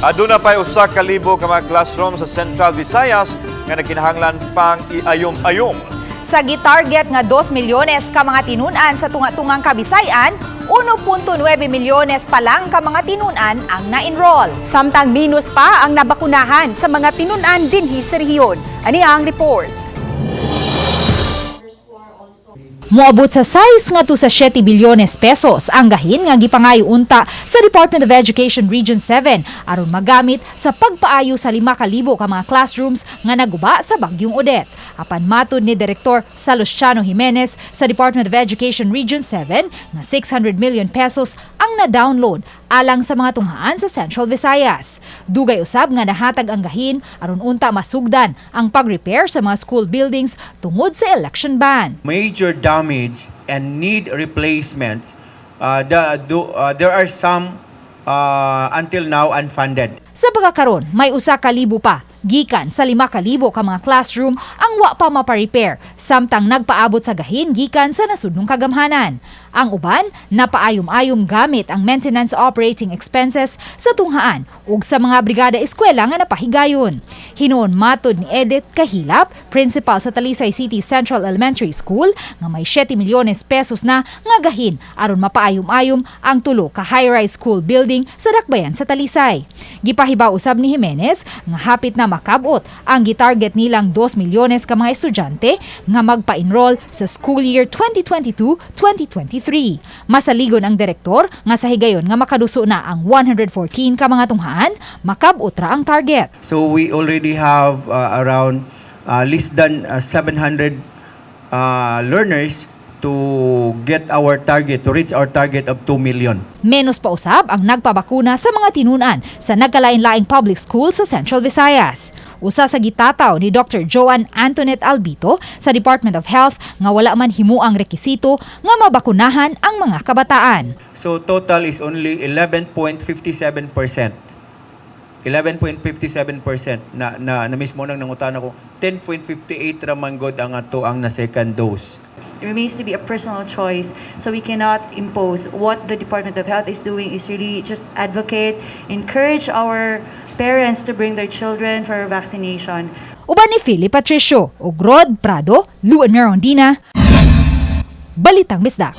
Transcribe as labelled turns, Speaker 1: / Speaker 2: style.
Speaker 1: Aduna pa'y 1,000 ka mga classroom sa Central Visayas nga nagkinahanglan pang iayom-ayom.
Speaker 2: Sa gitarget nga 2 milyones ka mga tinun-an sa tunga-tungang Kabisayan, 1.9 milyones pa lang ka mga tinun-an ang na-enroll.
Speaker 3: Samtang minus pa ang nabakunahan sa mga tinun-an dinhi sa rehiyon. Ani ang report.
Speaker 2: Moabot sa 6 ngadto sa 7 bilyones pesos ang gahin nga gipangayo unta sa Department of Education Region 7 aron magamit sa pagpaayo sa 5,000 ka mga classrooms nga naguba sa Bagyong Odette. Apan matud ni Direktor Salustiano Jimenez sa Department of Education Region 7 nga 600 million pesos ang na-download alang sa mga tunghaan sa Central Visayas. Dugay usab nga nahatag ang gahin aron unta masugdan ang pag-repair sa mga school buildings tungod sa election ban.
Speaker 4: Major damage and need replacements, there are some until now unfunded.
Speaker 2: Sa pagkakaron, may 1,000 pa gikan sa 5,000 ka mga classroom ang wa pa maparepair samtang nagpaabot sa gahin gikan sa nasudnong kagamhanan. Ang uban napaayom-ayom gamit ang maintenance operating expenses sa tunghaan ug sa mga brigada eskwela nga napahigayon. Hinuon matod ni Edith Kahilap, principal sa Talisay City Central Elementary School, nga may 7 milyones pesos na nga gahin aron mapaayom-ayom ang tulo ka high-rise school building sa Dakbayan sa Talisay. Gipahibaw usab ni Jimenez nga hapit na makabot ang gitarget nilang 2 milyones ka mga estudyante nga magpa-enroll sa school year 2022-2023. Masaligon ang direktor nga sa higayon nga makaduso na ang 114 ka mga tunghaan, makabot ra ang target.
Speaker 4: So we already have around less than 700 learners to get our target, to reach our target of 2 million.
Speaker 2: Menos pa usab ang nagpabakuna sa mga tinunan sa nagkalain-laing public school sa Central Visayas. Usa sa gitataw ni Dr. Joan Antoinette Albito sa Department of Health nga wala man himuang rekisito nga mabakunahan ang mga kabataan.
Speaker 4: So total is only 11.57%. 11.57% na mismo nang nangutana ko, 10.58 ra man gud ang ato ang na second dose.
Speaker 5: It remains to be a personal choice. So we cannot impose. What the Department of Health is doing is really just advocate, encourage our parents to bring their children for vaccination.
Speaker 2: Uban ni Philip Patricio ug Rod Prado, Luan Mirondina, Balitang Bisdak.